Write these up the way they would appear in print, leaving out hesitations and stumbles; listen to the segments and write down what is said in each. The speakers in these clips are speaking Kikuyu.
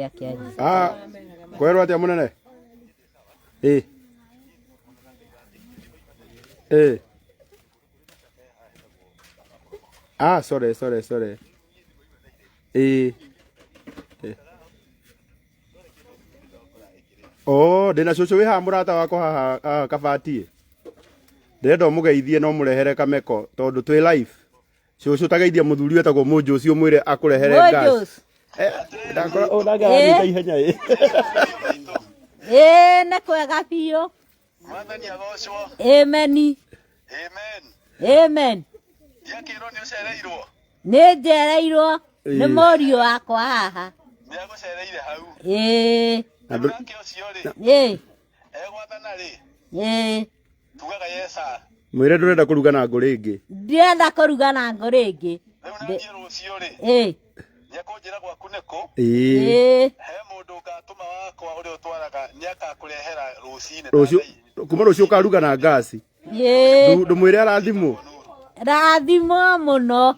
Akĩaria. Ah, kwerwo atĩa mũnene? Ĩ. Ĩ. Ah, sorry, sorry, sorry. Ĩ. Ĩ. Oh, ndĩna cũcũ wĩ haha mũrata wakwa haha haha kabati. Ndĩrenda ũmũgeithie no mũrehere kameko tondũ twĩ live. Cũcũ tageithia mũthuri wetagwo Mũnjũci ũmwĩre akũrehere gas. Mũnjũci. Eh, ndakora oh ndangĩaranyita ihenya ĩ. Ĩĩ nĩ kwega biũ. Mwathani agocwo. Ameni. Amen. Amen. Ndiakĩrwo nĩ ũcereirwo. Nĩ njereirwo nĩ Ĩĩ. mũriũ wakwa haha. Nĩ agũcereire hau. Ĩĩ. Na ndũ- Nake ũcio rĩ, Ĩĩ. egwathana rĩ, Ĩĩ. tugaga yesa. Mwĩre ndũrenda kũruga na ngũ rĩngĩ. Ndirenda kũruga na ngũ rĩngĩ. Rĩu naniĩ rũciũ rĩ, Ĩĩ. nĩekũnjĩra gwaku nĩkũ, Ĩĩ. Ĩĩ. he mũndũ ngatũma wakwa ũrĩa ũtwaraga, nĩakakũrehera rũcinĩ. Rũciũ kuma rũciũ ũkaruga na ngasi. Ĩĩ. Ndũmwĩre arathimwo. Rathimwo mũno.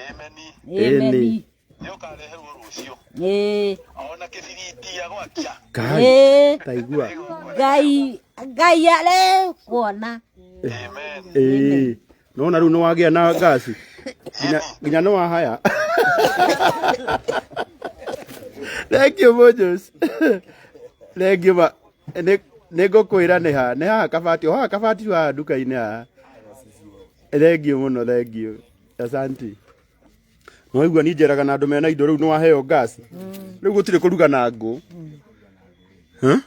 Ameni. Ameni. Nĩ ũkareherwo rũciũ. Ĩĩ. Ona kĩbiriti gĩa gwakia. Ngai. Ĩĩ. Taigua. Ngai Ngai arekuona. Amen. Ĩĩ. Nona rĩu nĩ wagĩa na ngasi. Nginya nginya nĩ wahaya. Thank you Mojos. Thank you ma. Nĩ nĩ ngũkwĩra nĩ ha. Nĩ haha kabati. O haha kabati haha nduka-inĩ haha. Thank you mũno, thank you. Asante. No igua niĩ njeraga na andũ mena indo rĩu nĩ waheo ngasi. Rĩu gũtirĩ kũruga na ngũ. Huh?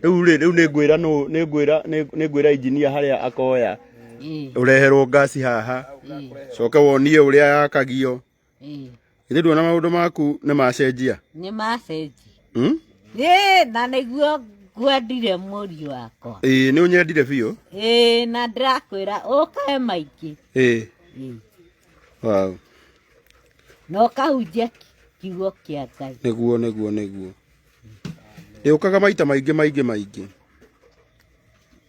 Rĩu rĩ, rĩu nĩ ngwĩra nũ, nĩ ngwĩra nĩ ngwĩra engineer harĩa akoya Ĩĩ. ũreherwo ngasi haha. Ĩĩ. Coke wonie ũrĩa yakagio. Ĩĩ. Githĩ nduona maũndũ maku nĩ macenjia? Nĩ macenjia. Hmm? Ĩĩ na nĩguo ngwendire mũriũ wakwa. Ĩĩ nĩ ũnyendire biũ. Ĩĩ na ndĩrakwĩra ũkae maingĩ. Ĩĩ. Ĩĩ. Wow. Na ũkahunjia kiugo kĩa Ngai. Nĩguo nĩguo nĩguo. Ndĩũkaga maita maingĩ maingĩ maingĩ.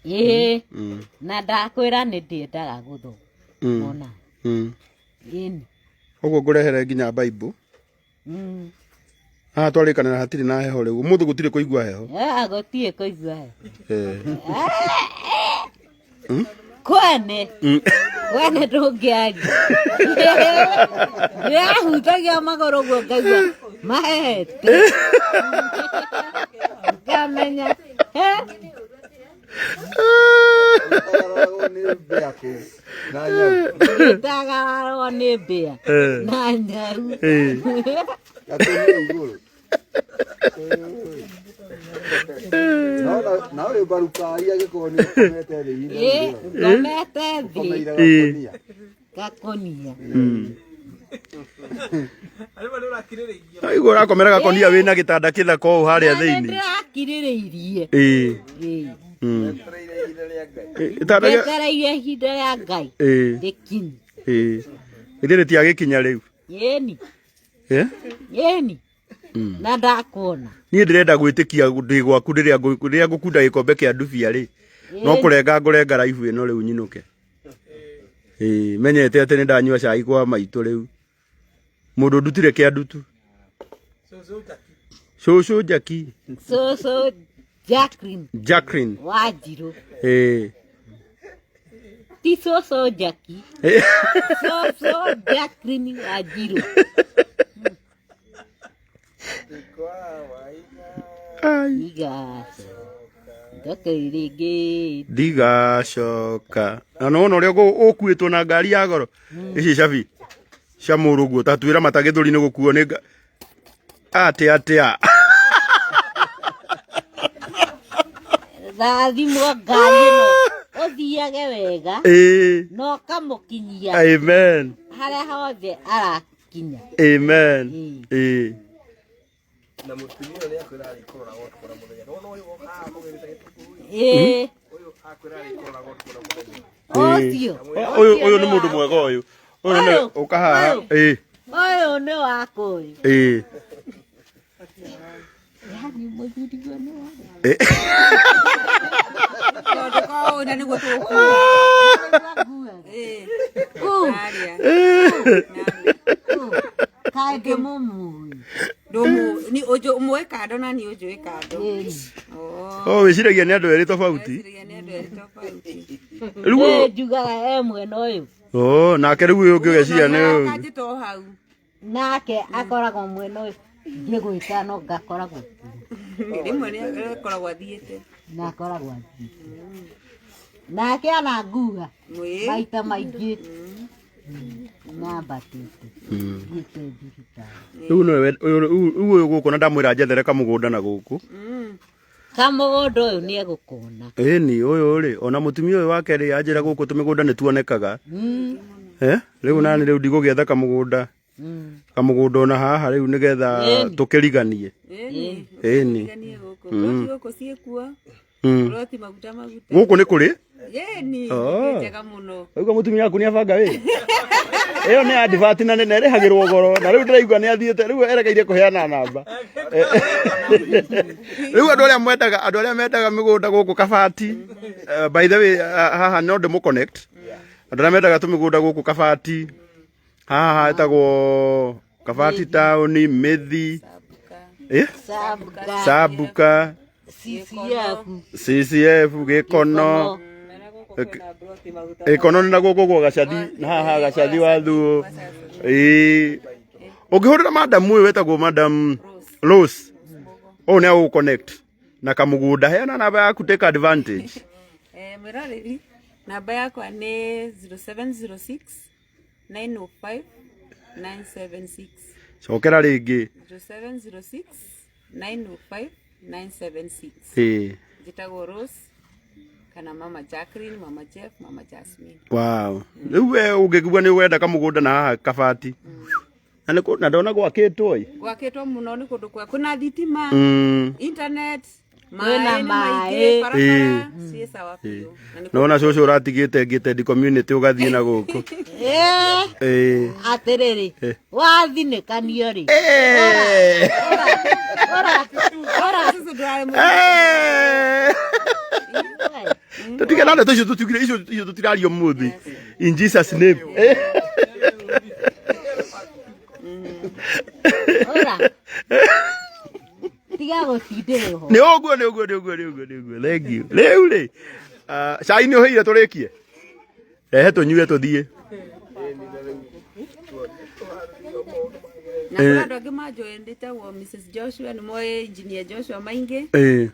Ĩĩ. Mm. Na ndakwĩra nĩ ndĩendaga gũthoma. Ona. Ĩni. Ũguo ngũrehere nginya Bible. Haha twarĩkanĩra hatirĩ na heho rĩu. Ũmũthĩ gũtirĩ kũigua heho. Ah, gũtirĩ kũigua heho. Eh. Kwene. Kwene ndũngĩaria. Ndĩrahutagia magũrũ ũguo ngaigua mahehete. Ngamenya. Eh, Ũtagararagwo nĩ mbĩa kũu na nyau. Ngĩtagararwo nĩ mbĩa na nyau. Gakũnia igũrũ. No na ũyũ mbarukai angĩkorwo nĩ ũkomete thĩ ihinda Ĩ, rĩu. ngomete thĩ Ũkomeire gakũnia. gakũnia. Aigua ũrakomera gakonia wĩna gĩtanda kĩthaka ũũ harĩa Na nĩ thĩinĩ. ndĩrakirĩrĩirie. Ĩĩ. Ĩ. Ĩ, Gĩtanda gĩa Njetereire ihinda rĩa Ngai Ĩĩ. rĩkinye. Ĩĩ. Githĩ rĩtiagĩkinya rĩu. Ĩni. Eh? Ĩni. Na ndakuona. Niĩ ndĩrenda gwĩtĩkia ndĩ gwaku rĩrĩa rĩrĩa ngũkunda gĩkombe kĩa ndubia rĩ. No kũrenga ngũrenga raibu ĩno rĩu nyinũke. Ĩĩ, menyete atĩ nĩ ndanyua cai kwa maitũ rĩu. Mũndũ ndutire kĩa ndutu. Cũcũ Jackie. Cũcũ Jacqueline Jacqueline. Wanjirũ. Ĩĩ. Ti cũcũ Jackie. Ĩĩ. Cũcũ Jacqueline Wanjirũ. Ai. Igacoka rĩngĩ. Ndigacoka. Na nĩwona ũrĩa ũkuĩtwo na ngari ya goro. Ici cabi cia mũrũguo ta twĩra mata gĩthũri nĩ gũkuo nĩ atĩa atĩa. Rathimwo ngari ĩno ũthiage wega Ĩĩ. na ũkamũkinyia Amen. harĩa hothe arakinya. Amen. Ĩĩ. Na mũtumia ũyũ nĩakwĩra arĩkũroraga ũtukũ na mũthenya. Nĩwona ũyũ woka haha kũgĩrĩte gĩtũngũrũ? Ĩĩ. Ũyũ akwĩra arĩkũroraga ũtukũ na mũthenya. Ũcio. Ũyũ ũyũ nĩ mũndũ mwega ũyũ. Ũyũ nĩ Ũyũ. ũka haha. Ũyũ. Ĩĩ. Ũyũ nĩ wakũyũ. Ĩĩ. Yani mũthuri nĩ wa Tondũ korwo ũna nĩguo tũgũkua. Ĩĩ. Ku. Harĩa. Kaĩ ndĩmũmũĩ. Ndũmũ ni ũnjũ Ũmũĩ kando na niĩ ũnjũĩ kando. Oh, wĩciragia nĩ andũ erĩ tofauti. Wĩciragia nĩ andũ erĩ tofauti. Rĩu Ĩ, njugaga e mwena ũyũ. Oh, nake rĩu ũyũ ũngĩ ũgeciria nĩ ũyũ. Akanjĩta o hau. Nake akoragwo mwena ũyũ. Ngĩgwĩta no ngakoragwo. Rĩmwe nĩ akoragwo athiĩte. Na akoragwo athiĩte. Nake anangua Mwĩ. maita maingĩ. Nambatĩte. Thiĩte thibitarĩ. Rĩu nĩwe rĩu ũyũ gũkũ na ndamwĩra njethere kamũgũnda na gũkũ. Kamũgũnda ũyũ nĩ egũkona. Ĩni ũyũ rĩ ona mũtumia ũyũ wake rĩ anjĩra gũkũ tũmĩgũnda nĩ tuonekaga. Eh, rĩu nani rĩu ndigũgĩetha kamũgũnda. Kamũgũnda ona haha rĩu nĩgetha tũkĩriganie. Ĩni. Ĩni. Tiganie gũkũ. Ploti gũkũ ciĩkuo. Ploti maguta maguta. Gũkũ nĩ kũrĩ? Ĩni. Oh. Nĩ njega mũno. Ũguo mũtumia waku nĩ abanga wĩra. Ĩyo nĩ advert na nĩ ĩrĩhagĩrwo goro na rĩu ndĩraigua nĩ athiĩte rĩu erekeire kũheana namba. Rĩu andũ arĩa mwendaga andũ arĩa mendaga mĩgũnda gũkũ Kabati, by the way, haha no ndĩmũ connect. Andũ arĩa mendaga tũmĩgũnda gũkũ Kabati, haha hetagwo Kabati town, Mĩthi, eh? Sabuka. Sabuka, CCF. CCF, Gĩkono. Ĩkono nĩ na gũkũ gwa Gacathi, na haha Gacathi wa Thuo. Ĩĩ. Ũngĩhũrĩra madam ũyũ wetagwo madam Rose. Ũyũ nĩ agũ connect na kamũgũnda. Heana namba yaku, take advantage. Eh, mwĩroreri, namba yakwa nĩ 0706 905 976. Cokera rĩngĩ. 0706 905 976. Ĩĩ. Njĩtagwo Rose kana Mama Jacqueline, Mama Jeff, Mama Jasmine. Wow. Rĩu we ũngĩigua nĩ wenda kamũgũnda na haha Kabati. Na nĩ na ndona gwakĩtwo ĩ. Gwakĩtwo mũno nĩ kũndũ kwa kwĩna thitima, internet, Kwĩna maĩ nĩ maingĩ, maĩ. barabara ciĩ sawa biũ. Na nĩ Nona cũcũ ũratigĩte ngĩte community ũgathiĩ na gũkũ. Ĩ, Ĩĩ. atĩrĩrĩ, wathinĩkanio rĩ. Eh. Ora, ora. Cũcũ ndũrarĩ mũndũ. Eh. Tutige na ndeto icio tũtigire icio icio tũtiraria ũmũthĩ. In Jesus name. Ora. Tiga gũtindĩrĩrwo. Nĩ ũguo nĩ ũguo nĩ ũguo nĩ ũguo nĩ ũguo. Thank you. Rĩu rĩ, cai nĩ ũhĩire tũrĩkie? Rehe tũnyue tũthiĩ. Na kũrĩ andũ angĩ manjũĩ ndĩtagwo Mrs Joshua, nĩ moĩ Engineer Joshua Maingĩ, Ĩĩ.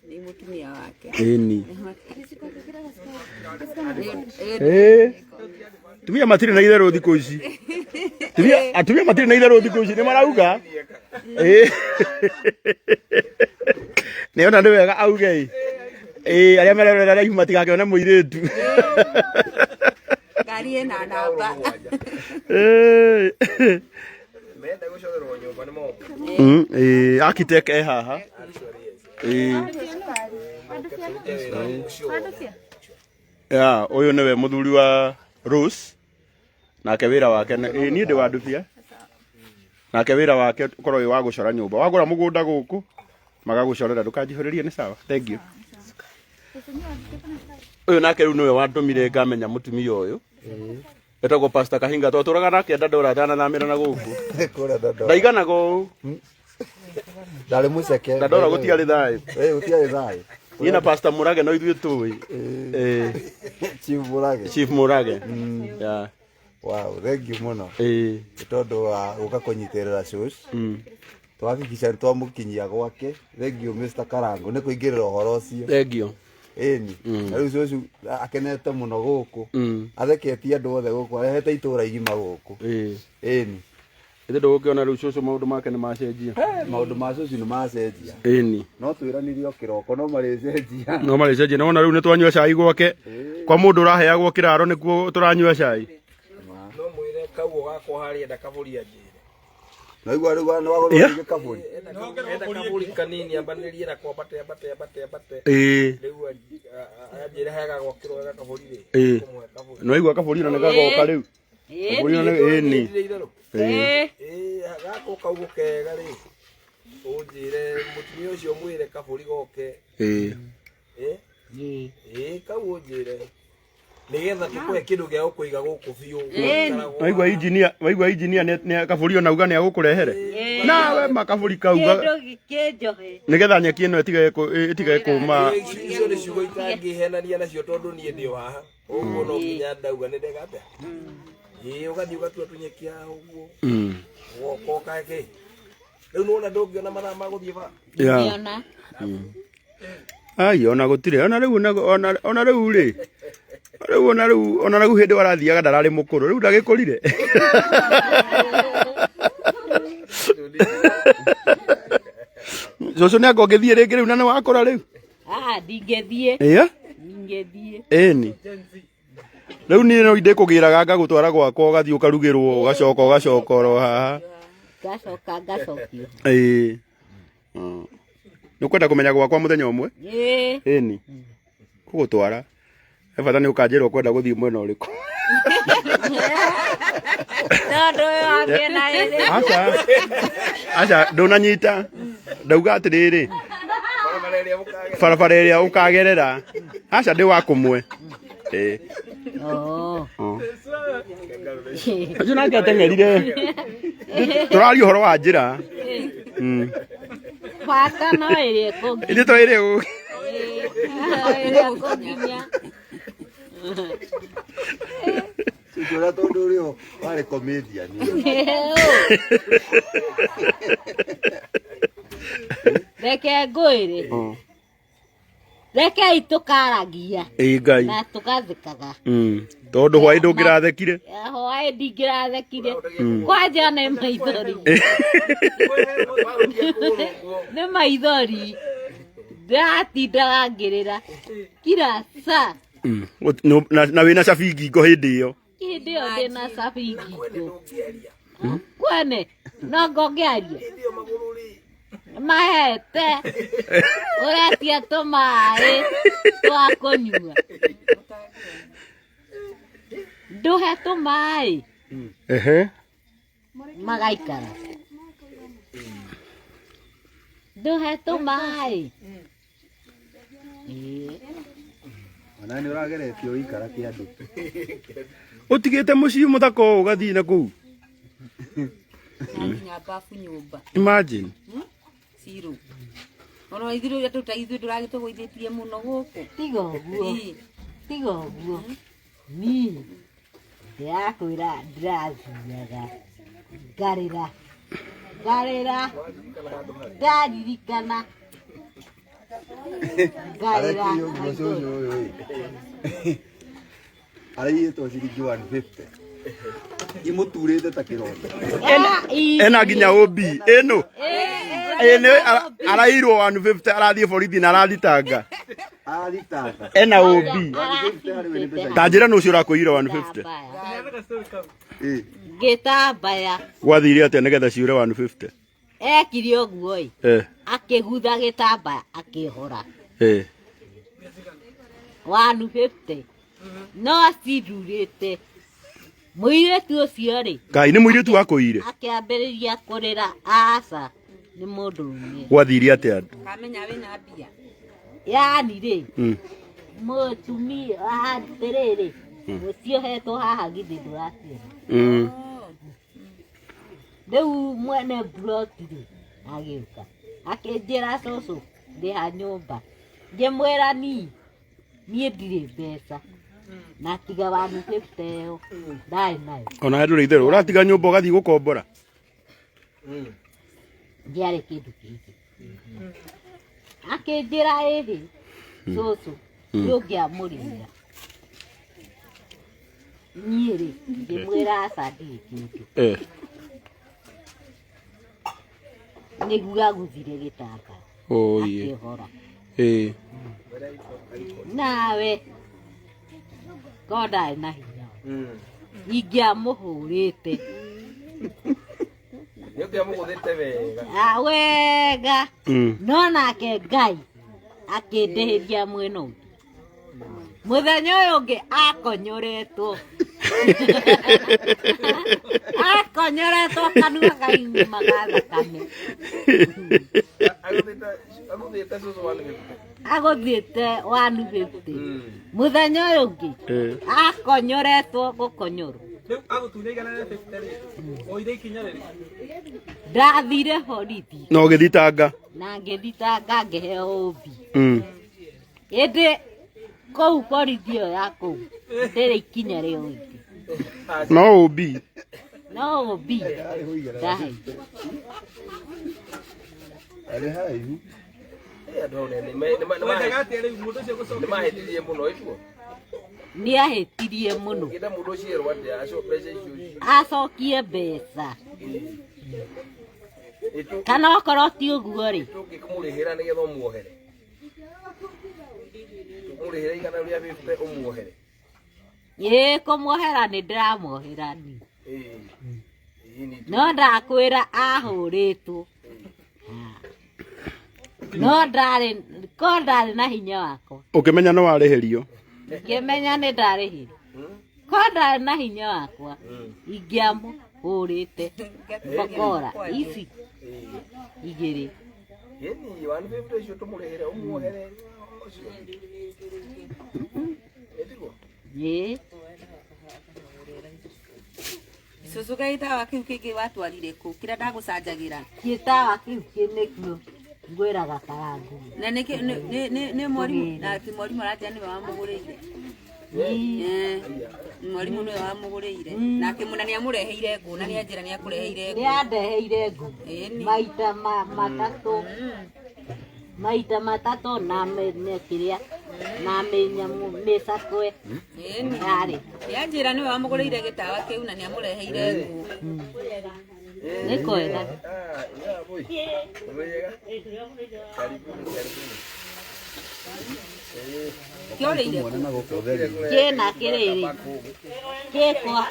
nĩ mũtumia wake. Ĩni. Ĩ- Ĩĩ. Tumia matirĩ na itherũ thikũ ici. Tumia atumia matirĩ na itherũ thikũ ici nĩ marauga. Ĩĩ. Nĩ ona nĩ wega auge ĩ. Ĩĩ arĩa mererera raihu matigakĩone mũirĩtu. Ngari ĩna namba. Ĩĩ. Menda gũcorerwo nyũmba nĩ moka. Ĩĩ architect e haha. Ĩĩ. Ya, ũyũ nĩwe mũthuri wa Rose. Nake wĩra wake nĩ ĩĩ niĩ ndĩ wa ndubia. Nake wĩra wake ũkorwo wĩ wa gũcora nyũmba. Wagũra mũgũnda gũkũ magagũcorera ndũkanjihũrĩrie nĩ sawa. Thank you. Ũyũ nake rĩu nĩwe wandũmire ngamenya mũtumia ũyũ. Etagwo Pastor Kahinga twatũraga nake Dandora atanathamĩra na gũkũ. Kũrĩa Dandora. Ndaiganaga ũũ. Ndarĩ mũceke. Dandora gũtiarĩ thayũ. Ĩĩ gũtiarĩ thayũ. Niĩ na Pastor Mũrage no ithuĩ tũĩ. Ĩĩ. Chief Mũrage. Chief Mũrage. Yeah. Wow, thank you mũno. Ĩĩ. Nĩ tondũ wa gũka kũnyitĩrĩra cũc. Twabikica nĩ twamũkinyia gwake. Thank you Mr. Karango nĩ kũingĩrĩra ũhoro ũcio. Thank you. Ĩni. Na rĩu cũcũ akenete mũno gũkũ. Atheketie andũ othe gũkũ, arehete itũra igima gũkũ. Ĩĩ. Ĩni. Ithe ndũgũkĩona rĩu cũcũ maũndũ make nĩ macenjia. Maũndũ ma cũcũ nĩ macenjia. Ĩni. No twĩranire o kĩroko no marĩcenjia. No marĩcenjia. Nĩwona rĩu nĩ twanyua cai gwake. Kwa mũndũ ũraheagwo kĩraro nĩkuo tũranyua cai. No mwĩre kauo gakwa harĩa enda kabũri anjĩre. Naigua rĩu nĩ wagũrwo Yeah. rĩngĩ kabũri. Enda kabũri kanini ambanĩrie nako ambate ambate ambate ambate. Ĩĩ. Rĩu anjĩre hega gwakĩrwo wega kabũri rĩ. Ĩĩ. Kũmũhe kabũri. Nĩwaigua kabũri ona nĩgagoka rĩu. Kabũri ona ĩni. Ndirĩ itherũ. Ĩĩ. Ĩĩ gakwo kaugo kega rĩ. Ũnjĩre mũtumia ũcio mwĩre kabũri goke. Ĩĩ. Ĩĩ. Ĩĩ kau ũnjĩre. Nĩgetha tũkũhe kĩndũ gĩa gũkũiga gũkũ biũ. Waigua engineer, waigua engineer nĩ kaburi ona uga nĩ agũkũrehere. Nawe makaburi kauga Kĩndũ kĩnjohe. nĩgetha nyeki ĩno ĩtige kũma. Icio nĩ ciugo itangĩhenania nacio tondũ niĩ ndĩ o haha. Ũguo no nginya ndauga nĩ ndeka atĩa. Ĩĩ ũgathiĩ ũgatua tũnyeki haha ũguo. Ũgoka ũkae kĩ. Rĩu nĩwona ndũngĩona mathaa ma gũthiĩ bara. Yeah. Ngĩona. Ai ona gũtirĩ ona rĩu ona rĩu rĩ. Rĩu ona rĩu ona rĩu hĩndĩ warathiaga ndararĩ mũkũrũ rĩu ndagĩkũrire. Cũcũ nĩ anga ũngĩthiĩ rĩngĩ rĩu na nĩ wakũra rĩu. Ah, ndingĩthiĩ. Ĩya? Ndingĩthiĩ. Ĩni. Rĩu niĩ no ndĩkũgĩraga ngagũtwara gwakwa ũgathiĩ ũkarugĩrwo ũgacoka ũgacoka oro haha. Ngacoka ngacokio. Ĩĩ. Nĩ ũkwenda kũmenya gwakwa mũthenya ũmwe? Ĩĩ. Ĩni. Gũgũtwara. He bata nĩ ũkanjĩra ũkwenda gũthiĩ mwena ũrĩkũ. Tondũ ũyũ wa mĩena ĩrĩ. Aca. Aca ndũnanyita. Ndauga atĩrĩrĩ. Barabara ĩrĩa ũkagerera. Aca ndĩ wa kũmwe. Ĩĩ. Oh. Ũcio nake ateng'erire. Tũraria ũhoro wa njĩra. Bata no ĩrĩa ĩkũnginya. Ithuĩ to ĩrĩa ĩgũ- Ĩrĩa ĩkũnginya. Cũcũ ũrĩa tondũ ũrĩa warĩ comedian. Reke ngwĩre. Rekei tũkaragia Ĩĩ Ngai. na tũgathekaga. Tondũ hwaĩ ndũngĩrathekire. Hwaĩ ndingĩrathekire. Kwanja nĩ maithori. Nĩ maithori. Ndatindaga ngĩrĩra kila saa. Na wĩna cabi ngingo hĩndĩ ĩyo. Hĩndĩ ĩyo ndĩna cabi ngingo. Kwene no ngongĩaria. Mahete ũretia tũmaĩ twa kũnyua. Ndũhe tũmaĩ. Ehe. Magaikara. Ndũhe tũmaĩ. Ĩĩ. Ona nĩ ũrageretie ũikara kĩandũ. Ũtigĩte mũciĩ mũthaka ũũ ũgathiĩ na kũu. Nginya bafu nyũmba. Imagine. Ciro. Ona ithuĩ ũrĩa tũta ithuĩ ndũragĩtũgũithĩtie mũno gũkũ. Tiga ũguo. Tiga ũguo. Niĩ ndĩrakwĩra ndĩrathiaga ngarĩra ngarĩra ndaririkana ngarĩra. Arekire ũguo cũcũ ũyũ ĩ. Araiyĩtwo ciringi 150. Imũturĩte ta kĩronda. Ena nginya OB ĩno. Ĩno arairwo 150 arathiĩ borithi na arathitanga. Arathitanga. Ena OB. 150 harĩ we nĩ mbeca. Ta njĩra nũ ũcio ũrakũiyire 150. Ĩ. Ngĩtambaya. Gwathire atĩa nĩgetha ciũre 150? Ekire ũguo ĩ. Akĩgutha gĩtambaya akĩhora. 150. No acindurĩte. Mũirĩtu ũcio rĩ. Ngai nĩ mũirĩtu wakũiyire. Akĩambĩrĩria kũrĩra aca nĩ mũndũrũme. Gwathire atĩa? Kamenya wĩna mbia. Yaani rĩ. Mũtumia atĩrĩrĩ. Mũciohetwo haha githĩ ndũraciona. Rĩu mwene mburoti rĩ agĩũka akĩnjĩra cũcũ ndĩha nyũmba. Ngĩmwĩra niĩ ndirĩ mbeca. Na tiga 150 ĩyo ndarĩ nayo. Ona ndũrĩ itherũ ũratiga nyũmba ũgathiĩ gũkombora. Ndiarĩ kĩndũ kĩngĩ. Akĩnjĩra ĩhĩ cũcũ nĩũngĩamũrĩra. Niĩ rĩ ngĩmwĩra aca ndirĩ kĩndũ. Nĩguo aguthire gĩtambaya. Akĩhora. Nawe korwo ndarĩ na hinya ingĩamũhũrĩte. Nĩ ũngĩamũgũthĩte wega. Wega. No nake Ngai akĩndĩhĩria mwena ũngĩ. Mũthenya ũyũ ũngĩ akonyoretwo. Akonyoretwo kanua kaiumaga thakame. Agũthiĩte cũcũ 150. Agũthiĩte 150 mũthenya ũyũ ũngĩ akonyoretwo gũkonyorwo. Rĩu agũtunya 150 rĩ, woire ikinya rĩrĩkũ? Ndathire borithi. Na ũgĩthitanga? Na ngĩthitanga ngĩheo ũmbi. Ĩndĩ kũu borithi ĩyo ya kũu ndĩrĩ ikinya rĩoete. No ũmbi. No ũmbi ndaheirwo. Arĩ haraihu. Andũ hau nĩ Wendaga atĩa rĩu mũndũ ũcio gũcokia? nĩmahĩtirie mũno ĩtuo. Nĩ ahĩtirie mũno. Ũngĩenda mũndũ ũcio erwo atĩa acio mbeca icio? Acokie mbeca. Kana okorwo ti ũguo rĩ, Tũngĩkũmũrĩhĩra nĩgetha ũmuohere. Tũmũrĩhĩre 150 ũmuohere. Ĩĩ, kũmuohera nĩ ndĩramuohera niĩ. Ĩĩ. No ndakwĩra ahũrĩtwo. No ndarĩ ko ndarĩ na hinya wakwa. Ũkĩmenya nĩ warĩhĩrio? Ngĩmenya nĩ ndarĩhire. Ko ndarĩ na hinya wakwa ingĩamũhũrĩte bokora ici igĩrĩ. Ĩni 150 icio tũmũrĩhĩre ũmuohere ũcio. Ĩtiguo? Ĩĩ. Cũcũ gĩtawa kĩu kĩngĩ watwarire kũ kĩrĩa ndagũcanjagĩra? Gĩtawa kĩu nĩkĩo ngwĩraga Karangu. Na nĩ mwarimũ na ti mwarimũ aranjĩra nĩwe wamũgũrĩire. Mwarimũ nĩwe wamũgũrĩire na akĩmũna nĩamũreheire ngũ na nĩanjĩra nĩakũreheire ngũ. Nĩandeheire ngũ maita matatũ, maita matatũ na kĩrĩa na mĩnyamũ mĩcakwe yarĩ. Nĩanjĩra nĩwe wamũgũrĩire gĩtawa kĩu na nĩamũreheire ngũ. Nĩ kwega. Kĩorĩire kũ? Kĩna kĩrĩrĩ gĩkwa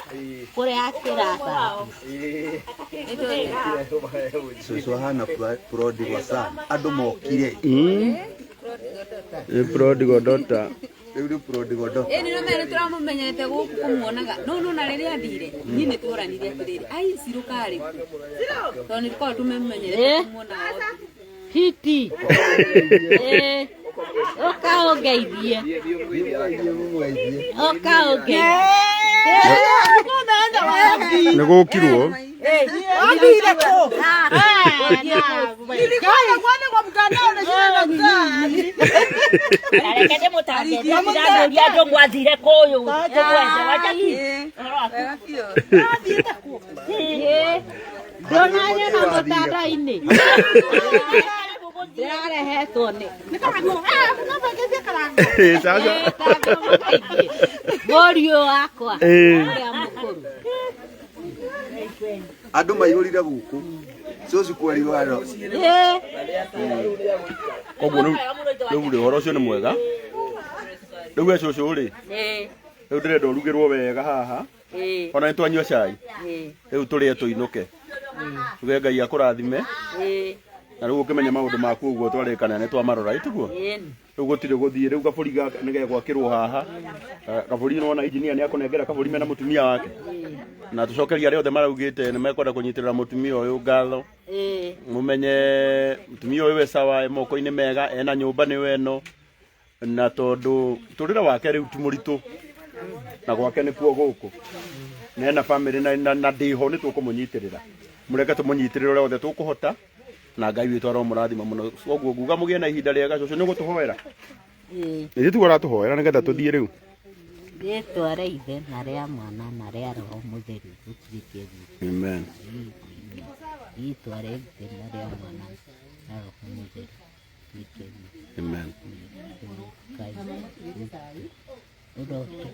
kũrĩa kĩraca. Cũcũ ahana prodigal son. Andũ mokire. Nĩ prodigal daughter. Rĩu nĩ prodigal daughter. Ĩĩ nĩ no tũramũmenyete gũkũ kũmuonaga no no na rĩrĩa athire niĩ nĩ tuoranire atĩrĩrĩ ai Cirũ karĩ kũ tondũ nĩ tũkoragwo tũmũmenyerete kũmuonaga. Hiti. Ĩĩ. Ũka ũngeithie. Ũka ũngeithie. Nĩ gũkirwo. Wathire kũ? Nilikuwa mwana kwa mtandao na shida na mzaa. Reke ndĩmũtarĩrie ndĩranũria andũ mwathire kũyũ tũgwethe wajaki. Ndũnanyona mũtandao-inĩ. Ndĩrarehetwo nĩ Sasa. Mũriũ wakwa ũrĩa mũkũrũ. Andũ maihũrire gũkũ. Cũcũ kwerirwo andũ. Koguo rĩu rĩ ũhoro ũcio nĩ mwega. Rĩu we cũcũ rĩ, rĩu ndĩrenda ũrugĩrwo wega haha. Ona nĩ twanyua cai. Rĩu tũrĩe tũinũke. Tuge Ngai akũrathime. Na rĩu ũkĩmenya maũndũ maku ũguo twarĩkana nĩ twamarora ĩtiguo. Rĩu gũtirĩ gũthiĩ rĩu kabũri gaka nĩ gegwakĩrwo haha. Kabũri nĩwona engineer nĩ akũnengera kabũri mena mũtumia wake. Na tũcokerie arĩa othe maraugĩte nĩ mekwenda kũnyitĩrĩra mũtumia ũyũ ngatho. Mũmenye mũtumia ũyũ e sawa, e moko-inĩ mega, ena nyũmba nĩyo ĩno. Na tondũ mũtũrĩre wake rĩu ti mũritũ. Na gwake nĩkuo gũkũ. Na ena family na ndĩho nĩ tũkũmũnyitĩrĩra. Mũreke tũmũnyitĩrĩre ũrĩa wothe tũkũhota. Na Ngai witũ aromũrathima mũno. Koguo nguga mũgĩe na ihinda rĩega cũcũ nĩ ũgũtũhoera. Nĩ tuga ũratũhoera nĩgetha tũthiĩ rĩu. Rĩtwa rĩa Ithe na rĩa Mwana na rĩa Roho Mũtheru gũtuĩke witũ. Amen. Rĩtwa rĩa Ithe na rĩa Mwana na Roho Mũtheru gũtuĩke witũ. Amen. Ngai witũ ũrotũhe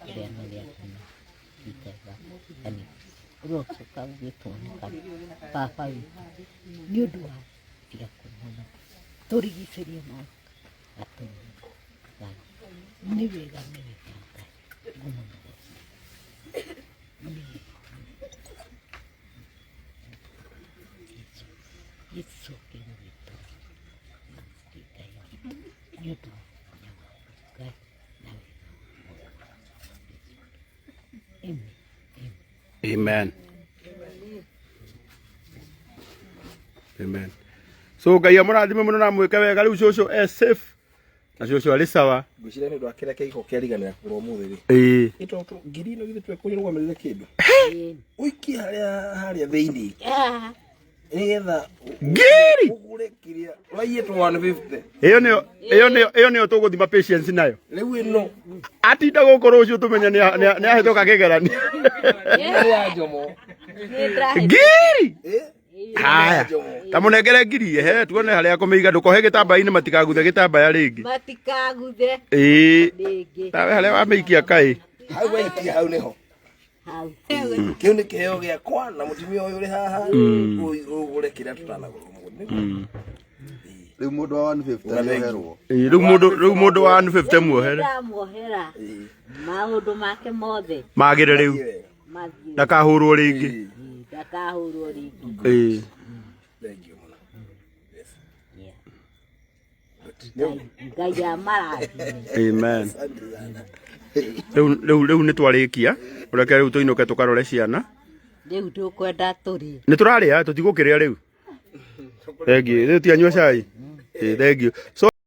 kũrĩa na gĩaku na gĩtega kanitha ũrocoka ũgĩtuonekana Baba witũ nĩ ũndũ wa ciaku mũno tũrigicĩrie na gatũrũme Ngai nĩ wega nĩ wega Ngai ngumo na ũgoci. Gĩcoke gũgĩtwo Ngai witũ nĩ ũndũ wa hinya waku Ngai na wega waku. Amen. Amen. Amen. So Ngai amũrathime mũno na mwĩke wega. Rĩu cũcũ e safe na cũcũ arĩ sawa. Ngwĩciria nĩ ũndũ wa kĩrĩa kĩgiko kĩariganĩra kũgũra ũmũthĩ rĩ. Ĩĩ. Ĩto ngiri ĩno githĩ twekũnyũrũgamĩrĩre kĩndũ. Ũikie harĩa harĩa thĩinĩ. Nĩgetha Ngiri ũgũre kĩrĩa ũraiyĩtwo 150. ĩyo nĩyo ĩyo nĩyo ĩyo nĩyo tũgũthima patience nayo. Rĩu ĩno Atinda gũkũ rũciũ tũmenye nĩ ahĩtũka kĩgeranio. nĩ ya Njomo. Ngiri haya, tamũnengere ngiri, ehe, tuone harĩa akũmĩiga. Ndũkohe gĩtambaya-inĩ, matikaguthe gĩtambaya rĩngĩ. Matikaguthe Ĩĩ. rĩngĩ. Tawe harĩa wamĩikia kaĩ. Hau waikia hau nĩho. Hau. Kĩu nĩ kĩheo gĩakwa na mũtumia ũyũ ũrĩ haha, ũgũre kĩrĩa tũtanagũra ũmũthĩ. Rĩu mũndũ wa 150 nĩoherwo. Ĩĩ, rĩu mũndũ wa 150 muohere. Ndamuohera maũndũ make mothe. Magĩre rĩu. Mathiĩ. Ndakahũrwo rĩngĩ. Ndakahũrwo rĩngĩ. Ĩĩ. Thank you mũno. Ngai amarathime. Amen. Rĩu nĩ twarĩkia, ũreke rĩu tũinũke tũkarore ciana. Rĩu ndũkwenda tũrĩe? Nĩ tũrarĩa, tũtigũkĩrĩa rĩu. Thengiũ. Rĩu tianyua cai. Ĩĩ, thengiũ. So